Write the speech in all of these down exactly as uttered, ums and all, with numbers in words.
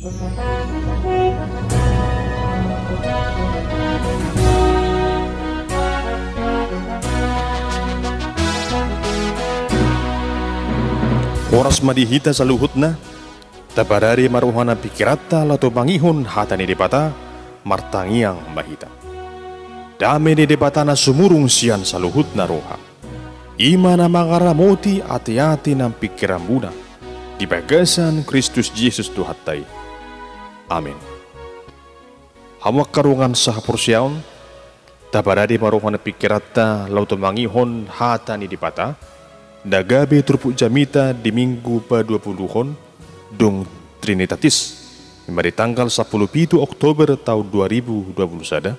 Horas ma di hita saluhutna. Tapadari ma roha nang pingkiranta laho tumangihon hata ni Debata. Martangiang ma hita. Dame ni Debata na sumurung sian saluhutna roha, i ma na mangaramoti ateate nang pingkiranmuna di bagasan Kristus Jesus Tuhanta i. Amen. Hamu angka dongan sahaporseaon, tapadari ma roha nang pingkiranta laho tumangihon hata ni Debata, na gabe turpuk jamita di Minggu paduapuluhon, dung Trinitatis, i ma di tanggal sampulu pitu Oktober taon dua ribu dua puluh sada,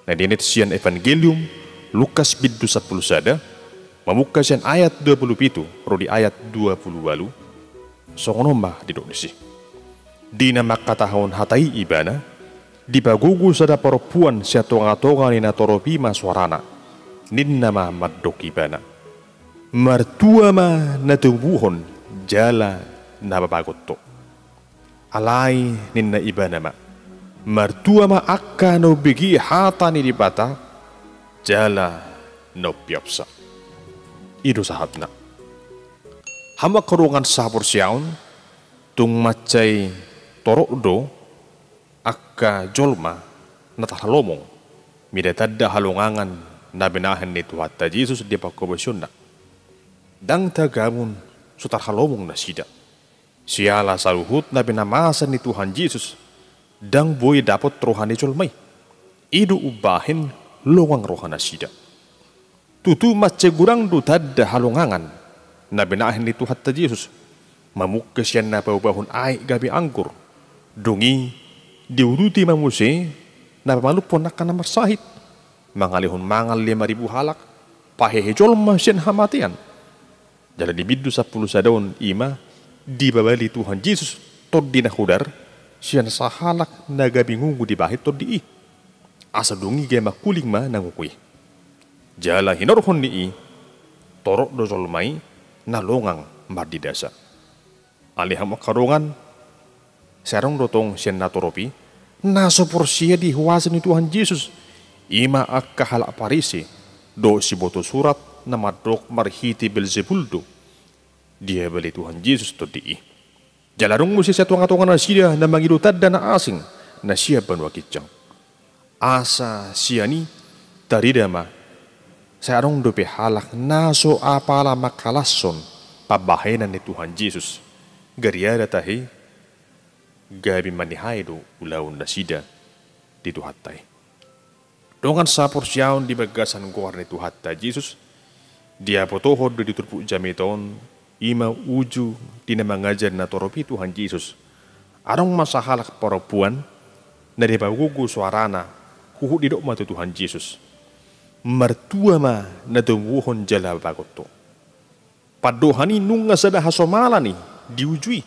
na dienet sian Evangelium Lukas bindu sampulu sada, mamungka sian ayat dua puluh pitu ro di ayat dua puluh ualu. Songon on ma didok disi. Di na mangkatahon hata i ibana, dipagogo sada parompuan sian tongatonga ni natorop i ma soarana, ninna ma mandok ibana: Martua ma na tubuhon jala na pabagot ho. Alai ninna ibana ma: Martua ma angka na umbege hata ni Debata jala na umpeopsa. I do sahatna. Hamu angka dongan sahaporseaon, tung mansai torop do angka jolma na tarhalomong mida tanda halongangan na binahen ni Tuhanta Jesus di panghobasionNa. Ndang tagamon so tarhalomong nasida. Siala saluhut na binamasa ni Tuhan Jesus, ndang boi dapot roha ni jolma i. I do umbahen longang roha nasida. Tutu mansai godang do tanda halongangan na binahen ni Tuhanta Jesus, mamungka sian na paubahon aek gabe anggur. Dung i diuduti ma muse na pamalumhon angka na marsahit, mangalehon mangan lima ribu halak, pahehe jolma sian hamatean. Jala di bindu sampulu sada on i ma dipabali Tuhan Jesus tondi na hodar sian sahalak na gabe ngungu dibahen tondi i, asa dung i gabe mangkuling ma na ngungu i. Jala hinorhon ni i, torop do jolma i na longang mardidasa. Ale hamu angka dongan, sai adong do tong sian natorop i na so porsea di huaso ni Tuhan Jesus, i ma angka halak Parise dohot siboto surat na mandok marhite Belzebul do diabali Tuhan Jesus tondi i. Jala adong muse sian tongatonga nasida na mangido tanda na asing na sian banua ginjang. Asa sian i tarida ma, sai adong dope halak na so apala manghalashon pambahenan ni Tuhan Jesus, gariada tahe gabe manihai do ulaon nasida di Tuhanta i. Dongan sahaporseaon di bagasan goar ni Tuhanta Jesus, dibotohon do di turpuk jamita on, i ma uju di na mangajar natorop i Tuhan Jesus. Adong ma sahalak parompuan na dipagogo soarana, huhut didok ma tu Tuhan Jesus: Martua ma na tubuhon jala pabagot ho. Pandohan i nunga sada hasomalan i di uju i,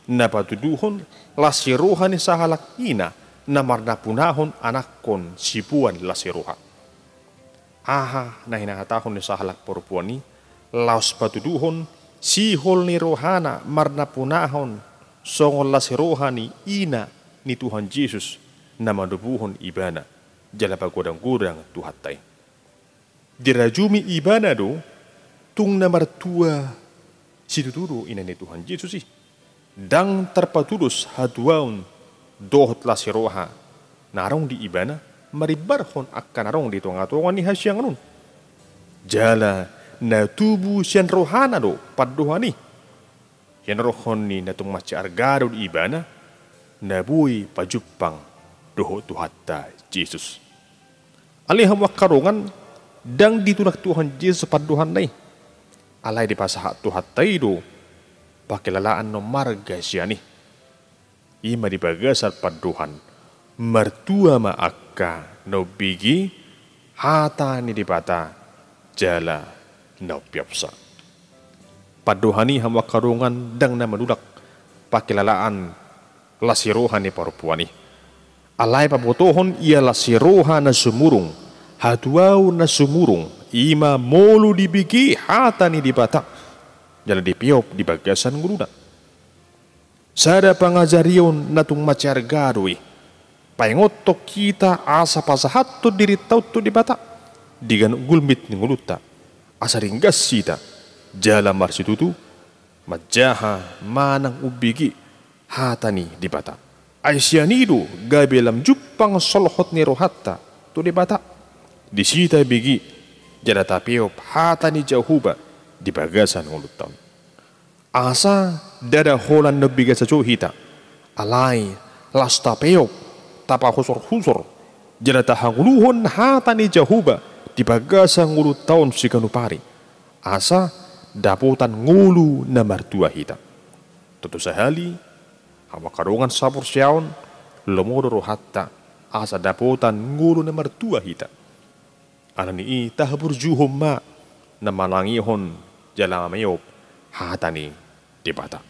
na patuduhon las ni roha ni sahalak ina na marnapunahon anakkon siboan las ni roha. Aha na hinahatahon ni sahalak parompuan i? Laos patuduhon sihol ni rohana marnapunahon songon las ni roha ni ina ni Tuhan Jesus na mandubuhon ibana jala pagodanggodang Tuhanta i. Dirajumi ibana do tung na martua situtu do ina ni Tuhan Jesus i. Ndang tarpatudos hatuaon dohot las ni roha na adong di ibana marimbarhon angka na adong di tongatonga ni hasiangan on. Jala na tubu sian rohana do pandohan i. Hinorhon ni na tung mansai arga do di ibana na boi pajumpang dohot Tuhanta Jesus. Ale hamu angka dongan, ndang ditulak Tuhan Jesus pandohanna i. Alai dipasahat Tuhanta i do pangkilalaan na marga sian i. I ma di bagasan pandohan: Martua ma angka na umbege hata ni Debata jala na umpeopsa. Pandohan i, hamu angka dongan, ndang na manulak pangkilalaan las ni roha ni parompuan i. Alai pabotohon ia las ni roha na sumurung, hatuaon na sumurung, i ma molo dibege hata ni Debata jala dipeop di bagasan ngoluna. Sada pangajarion na tung mansai arga do i. Paingothon hita asa pasahathon dirinta on tu Debata di ganup gulmit ni ngolunta, asa ringgas hita jala marsitutu manjaha manang umbege hata ni Debata. Ai sian i do gabe lam jumpang solhot ni rohanta tu Debata. Disi tabege jala tapeop hata ni Jahowa di bagasan ngolunta on. Asa ndada holan na umbege sajo hita, alai laos tapeop, tapahusorhusor jala tahangoluhon hata ni Jahowa di bagasan ngolunta on siganup ari, asa dapotan ngolu na martua hita. Tontu sahali, hamu angka dongan saporseaon, lomo do rohanta asa dapotan ngolu na martua hita. Alani i tahaburjuhon ma na manangihon jala mameop hata ni Debata.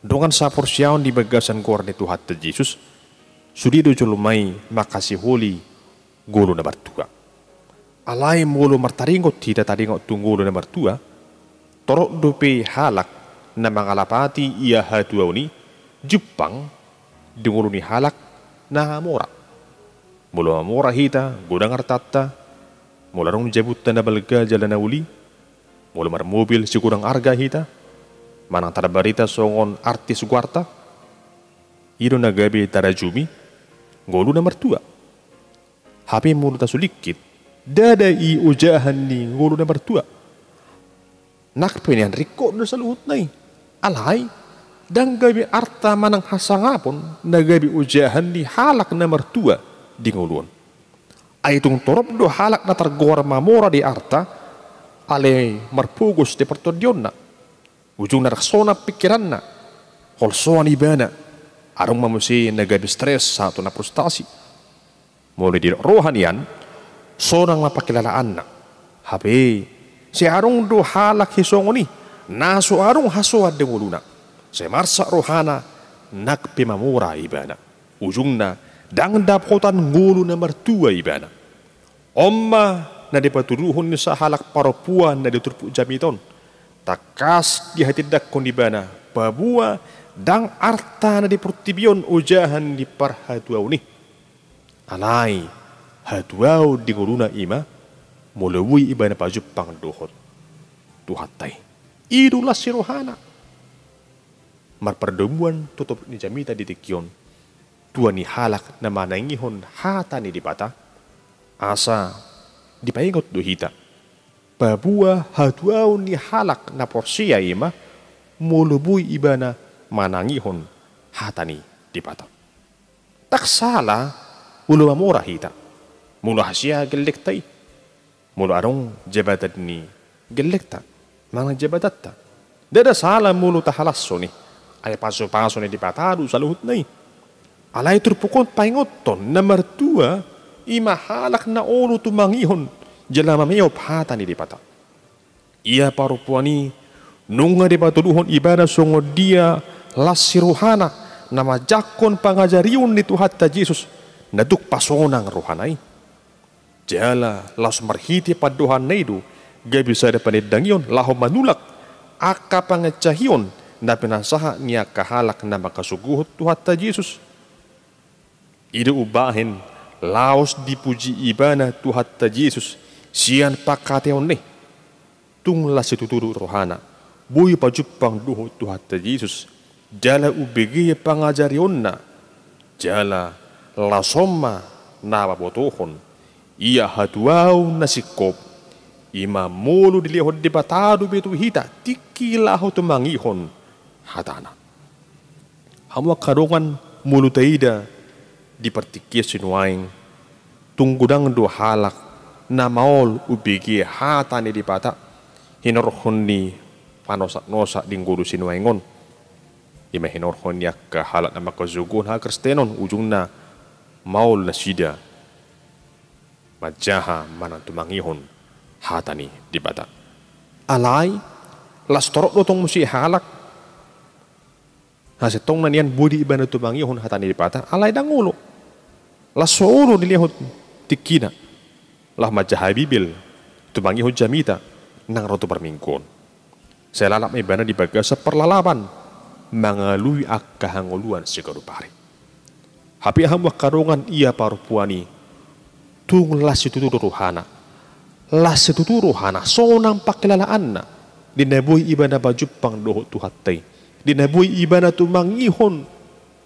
Dongan saporseaon di bagasan goar ni Tuhanta Jesus, sude do jolma i mangkasiholi ngolu na martua. Alai molo martaringot hita taringot tu ngolu na martua, torop dope halak na mangalapati ia hatuaon i jumpang di ngolu ni halak na mamora. Molo mamora hita, godang artanta, molo adong jabunta na balga jala na uli, molo marmobil sigodang arga hita, manang tarbarita songon artis goarta, i do na gabe tarajumi ngolu na martua. Hape molo tasulingkit, ndada i ojahan ni ngolu na martua. Nang pe nian ringkot do saluhutna i. Alai, ndang gabe arta manang hasangapon na gabe ojahan ni halak na martua di ngolu on. Ai tung torop do halak na targoar mamora di arta, alai marpogos di partondionna. Ujungna ndang sonang pingkiranna, holsoan ibana, adong ma muse na gabe stres sahat tu na frustasi. Molo didok roha nian, sonang ma pangkilalaanna. Hape, sai adong do halak i songon i, na so adong hasoan di ngoluna. Sai marsak rohana, nang pe mamora ibana. Ujungna, ndang dapotan ngolu na martua ibana. On ma na dipatuduhon ni sahalak parompuan na di turpuk jamita on. Tangkas dihatindangkon ibana, paboa ndang arta na di portibi on ojahan ni parhatuaon i. Alai, hatuaon di ngoluna i ma, molo boi ibana pajumpang dohot Tuhanta i. I do las ni rohana. Marpardomuan tu turpuk ni jamita di tingki on, tua ni halak na manangihon hata ni Debata, asa dipaingot do hita. Paboa hatuaon ni halak na porsea i ma, molo boi ibana manangihon hata ni Debata. Ndang sala, molo mamora hita. Molo hasea gellengta i. Molo adong jabatan ni gellengta. Manang jabatanta. Ndada sala molo tahalashon i. Ai pasupasu ni Debata do saluhutna i. Alai turpuk on paingothon, na martua, i ma halak na olo tumangihon, jala mameop hata ni Debata. Ia parompuan i, nunga dipatuduhon ibana songon dia las ni rohana, na manjangkon pangajarion ni Tuhanta Jesus, na tuk pasonang rohana i. Jala laos marhite pandohanna i do, gabe sada panindangion, laho manulak, angka pangancahion, na pinasahat ni angka halak na mangkasogohon Tuhanta Jesus. I do umbahen laos dipuji ibana Tuhanta Jesus sian pangkataion i. Tung las situtu do rohana, boi pajumpang dohot Tuhanta Jesus, jala umbege pangajarionna, jala laos on ma na pabotohon, ia hatuaon na singkop, i ma molo dilehon Debata dope tu hita tingki laho tumangihon hatana. Hamu angka dongan, molo taida di partingkian sinuaeng, tung godang do halak na maol umbege hata ni Debata, hinorhon ni panosaknosak di ngolu sinuaeng on. I ma hinorhon ni angka halak na mangkasogohon hakristenon, ujungna maol nasida manjaha manang tumangihon hata ni Debata. Alai, las torop do tong muse halak, na sintongna nian boi do ibana tumangihon hata ni Debata, alai ndang olo. Las so olo dilehon tingkina. Laho manjaha Bibel, tumangihon jamita, nang ro tu parmingguon. Sai lalap ma ibana di bagasan parlalapan. mangalului angka hangoluan siganup ari. Hape hamu angka dongan, ia parompuan i tung las situtu do rohana. Las situtu rohana, sonang pangkilalaanna di na boi ibana pajumpang dohot Tuhanta i, di na boi ibana tumangihon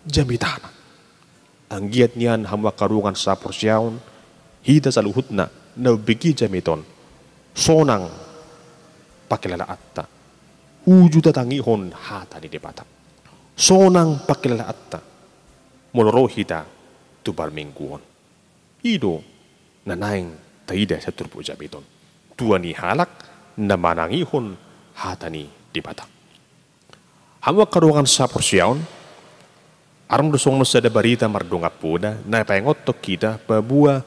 jamitana. Anggiat nian hamu angka dongan saporseaon, hita saluhutna na umbege jamita on, sonang pangkilalaanta, uju tatangihon hata ni Debata. Sonang pangkilalaanta molo ro hita tu parmingguon. I do na naeng taida sian turpuk jamita on, tua ni halak na manangihon hata ni Debata. Hamu angka dongan saporseaon, adong do songon sada barita mardongan poda na paingothon hita, paboa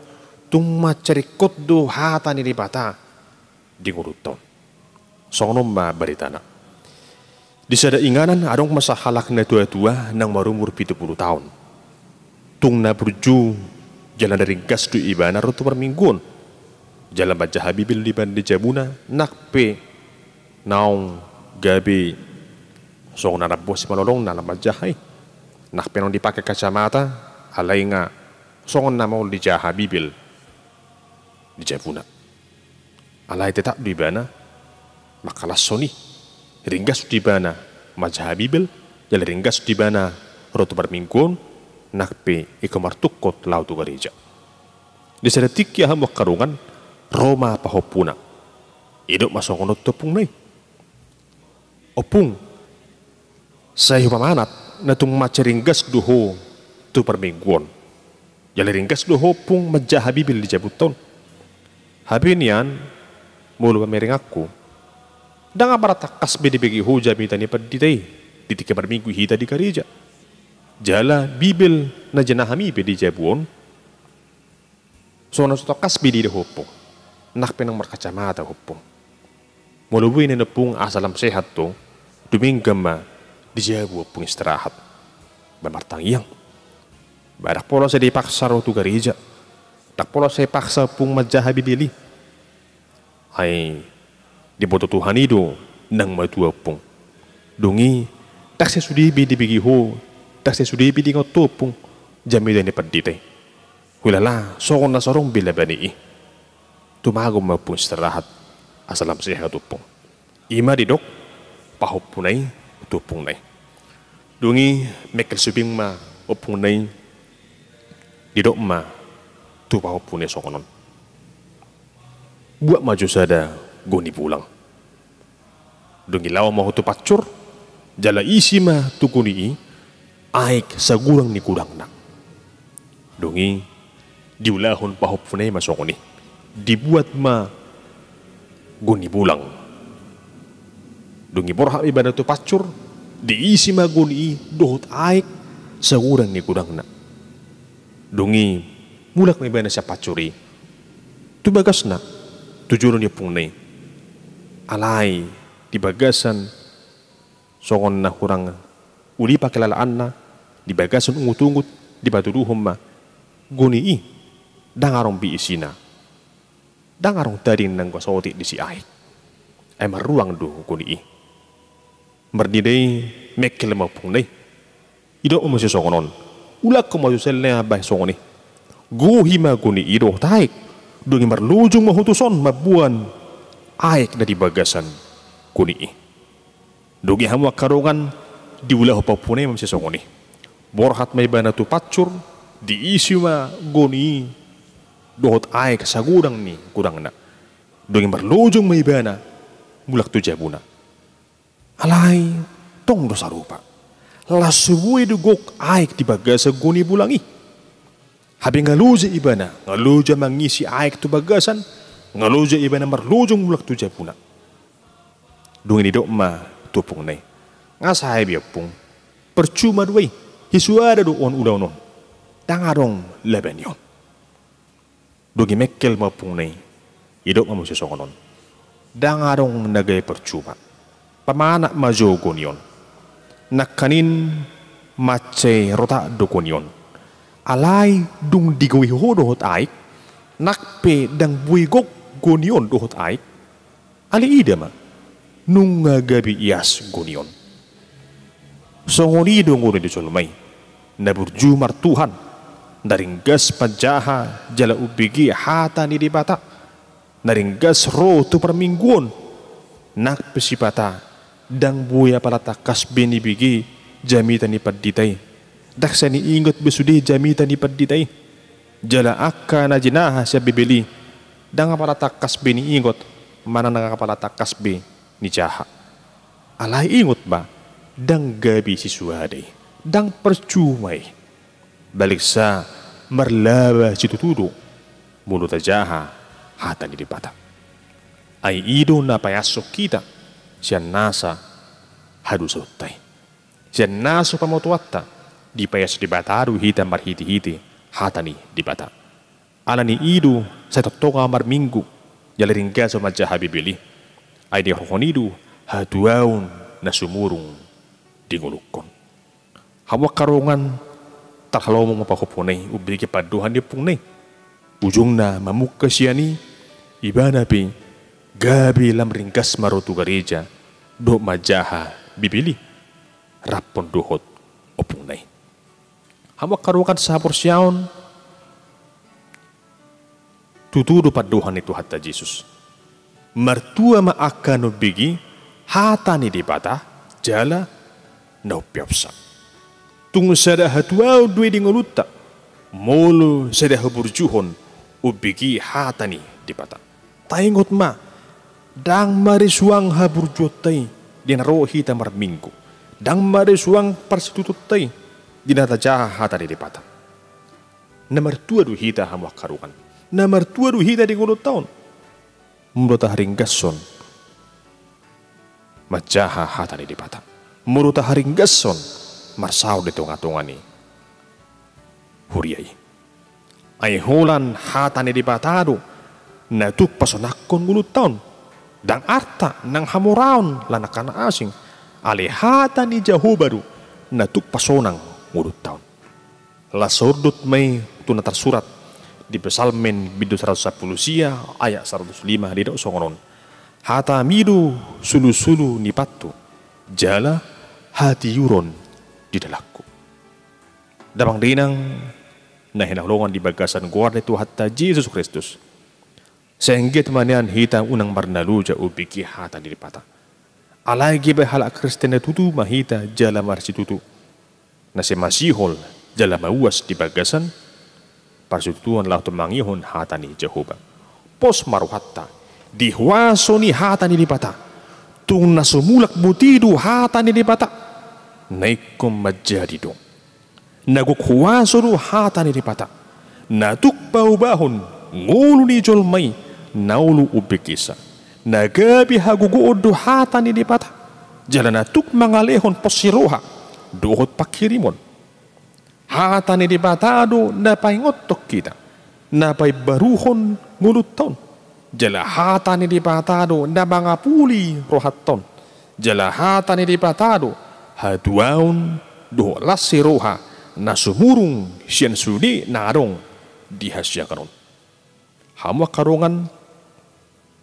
tung mansai ringkot do hata ni Debata di ngolunta on. Songon on ma baritana. Di sada inganan adong ma sahalak na tuatua naung marumur pitu pulu taon. Tung na burju jala na ringgas do ibana ro tu parmingguon. Jala manjaha Bibel do ibana di jabuna, nang pe naung gabe songon na rambu simalolongna na manjaha i. Nang pe naung dipake kacamata, alai nga songon na maol dijaha Bibel di jabuna. Alai tetap do ibana mangkalashon i. Ringgas do ibana manjaha Bibel, jala ringgas do ibana ro tu parmingguon, nang pe ingkon martungkot laho tu gareja. Di sada tingki, hamu angka dongan, ro ma pahompuna. Didok ma songon on tu ompungna i. Ompung, sai hupamanat, na tung mansai ringgas do ho tu parmingguon. Jala ringgas do ho, ompung, manjaha Bibel di jabunta on. Hape nian, molo pamerenganku, ndang apala tangkas be dibege ho jamita ni pandita i di tingki marminggu hita di gareja. Jala Bibel na jinahami pe di jabu on, songon na so tangkas be diida ho, ompung. Nang pe naung markacamata ho, ompung. Molo boi nian, ompung, asa lam sehat ho, dumenggan ma di jabu, ompung, istirahat. Ba martangiang. Ba ndang pola sai dipaksa ro tu gareja. Ndang pola sai paksa, ompung, manjaha Bibel i. Ai diboto Tuhan i do naung matua, ompung. Dung i, ndang sai sude be dibege ho, ndang sai sude be diingot ho, ompung, jamita ni pandita i. Hulala songon na so adong be laba ni i. Tumagon ma, ompung, istirahat, asa lam sehat, ompung. I ma didok pahompuna i tu ompungna i. Dung i mengkel suping ma ompungna i, didok ma tu pahompuna i songon on. Buat ma jo sada goni bulang. Dung i laho ma ho tu pansur, jala isi ma tu goni i aek sagudang ni gudangna. Dung i diulahon pahompuna i ma songon i. Dibuat ma goni bulang. Dung i borhat ma ibana tu pansur, diisi ma goni i dohot aek sagudang ni gudangna. Dung i mulak ma ibana sian pansur i tu bagasna, tu jolo ni ompungna i. Alai di bagasan songon na hurang uli pangkilalaanna, di bagasan ungutungut, dipatuduhon ma goni i ndang adong be isina. Ndang adong tading nanggo saotik disi aek. Ai marruang do goni i. Marnida i mengkel ma ompungna i. Didok ma muse songon on. Ulakkon ma jo sel na bahen songon i. Gohi ma goni i dohot aek. Dung i marlojong ma ho tuson mamboan aek na di bagasan goni i. Dung i, hamu angka dongan, diulahon pahompuna i ma muse songon i. Borhat ma ibana tu pansur, diisi ma goni i dohot aek sagudang ni gudangna. Dung i marlojong ma ibana mulak tu jabuna. Alai tong do sarupa. Las so boi do gok aek di bagasan goni bulang i. Hape nga loja ibana, nga loja mangisi aek tu bagasan, nga loja ibana marlojong mulak tu jabuna. Dung i didok ma tu ompungna i. Nga sae be, ompung. Percuma do i, hisuada do on ulaon on. Ndang adong laba ni on. Dung i mengkel ma ompungna i. Didok ma muse songon on. Ndang adong na gabe percuma. Pamanat ma jo goni on. Nangkaning mansai rotak do goni on. Alai dung digohi ho dohot aek, nang pe ndang boi gok goni on dohot aek. Alai ida ma, nunga gabe ias goni on. Songon i do ngolu ni jolma i, na burju martuhan, na ringgas manjaha jala umbege hata ni Debata, na ringgas ro tu parmingguon. Nang pe sipata, ndang boi apala tangkas be nibege jamita ni pandita i. Ndang sai niingot be sude jamita ni pandita i. Jala angka na jinaha sian Bibel i, ndang apala tangkas be niingot, manang ndang apala tangkas be nijaha. Alai ingot ma, ndang gabe sisuada i, ndang parjuma i. Baliksa marlaba situtu do molo tajaha hata ni Debata. Ai i do na paeashon hita sian nasa hadosaonta i. Sian nasa pamotoanta, dipaeas Debata do hita marhitehite hata ni Debata. Alani i do sai tongtong ahu marminggu, jala ringgas ahu manjaha Bibel i. Ai diharohon i do hatuaon na sumurung di ngolungkon. Hamu angka dongan, tarhalomo ma pahompuna i umbege pandohan ni ompungna i. Ujungna mamungka sian i, ibana pe gabe lam ringgas ma ro tu gareja dohot manjaha Bibel i, rap dohot ompungna i. Hamu angka dongan sahaporseaon, tutu do pandohan ni Tuhanta Jesus. Martua ma angka na umbege hata ni Debata jala na umpeopsa. Tung sada hatuaon do i di ngolunta, molo sada haburjuhon umbege hata ni Debata. Taingot ma, ndang marisuang haburjuonta i di na ro hita marminggu, ndang marisuang parsitutuonta i di na tajaha hata ni Debata. Na martua do hita hamu angka dongan, na martua do hita di ngolunta on. Molo taharinggashon manjaha hata ni Debata, molo taharinggashon marsaor di tongatonga ni huria i. Ai holan hata ni Debata do na tuk pasonangkon ngolunta on. Ndang arta nang hamoraon lan angka na asing, alai hata ni Jahowa do na tuk pasonang ngolunta on. Laos saundut ma i tu na tarsurat di Psalmen bindu saratus sampulu sia ayat saratus lima, didok songon on: Hatami do sulusulu ni pathu jala hatiuron di dalanku. Damang dainang na hinaholongan di bagasan goar ni Tuhanta Jesus Kristus, sai anggiat ma nian hita unang marnaloja umbege hata ni Debata. Alai gabe halak Kristen na tutu ma hita jala marsitutu, na sai masihol jala mauas di bagasan parsitutuon laho tumangihon hata ni Jahowa. Pos ma rohanta di huaso ni hata ni Debata. Tung na so mulak boti do hata ni Debata, na ingkon manjadi do. Na gok huaso do hata ni Debata, na tuk paubahon ngolu ni jolma i na olo umbegesa. Na gabe hagogoon do hata ni Debata, jala na tuk mangalehon pos ni roha dohot panghirimon. Hata ni Debata do na paingothon hita, na paimbaruhon ngolunta on. Jala hata ni Debata do na mangapuli rohanta on. Jala hata ni Debata do hatuaon dohot las ni roha na sumurung sian sude na adong di hasiangan on. Hamu angka dongan,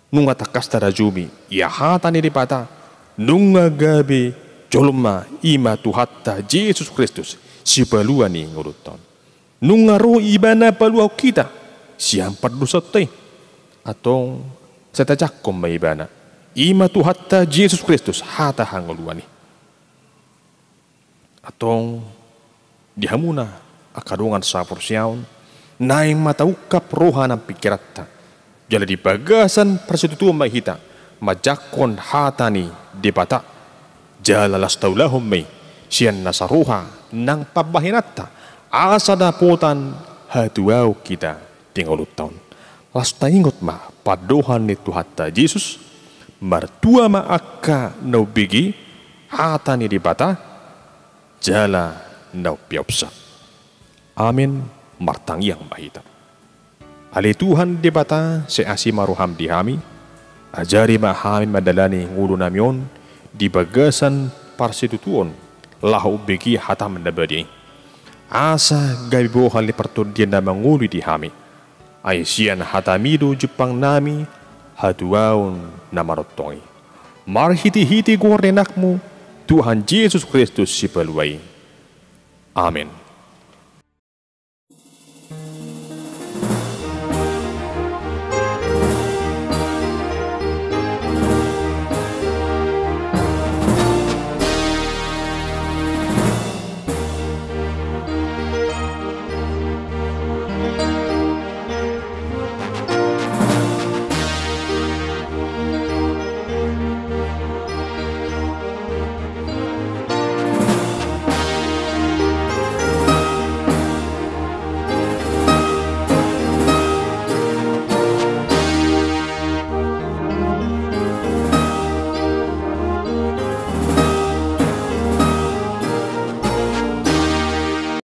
nunga tangkas tarajumi ia hata ni Debata, nunga gabe jolma, i ma Tuhanta Jesus Kristus, sipalua ni ngolunta on. Nunga ro Ibana paluahon hita sian pardosaonta i. Antong sai tajangkon ma Ibana, i ma Tuhanta Jesus Kristus, hata hangoluan i. Antong di hamuna angka dongan sahaporseaon, naeng ma taungkap roha nang pingkiranta, jala di bagasan parsitutuon ma hita manjangkon hata ni Debata, jala laos taulahon ma i sian nasa roha nang pambahenanta, asa dapotan hatuaon hita di ngolunta on. Laos taingot ma pandohan ni Tuhanta Jesus: Martua ma angka na umbege hata ni Debata jala na umpeopsa. Amen. Martangiang ma hita. Ale Tuhan Debata, sai asi ma roham di hami. Ajari ma hami mandalani ngolunami on di bagasan parsitutuon laho umbege hatam na badia i, asa gabe bohal ni partondian na mangolu di hami. Ai sian hatami do jumpangnami hatuaon na marongtong i. Marhitehite goar ni anakmu Tuhan Jesus Kristus Sipalua i. Amen.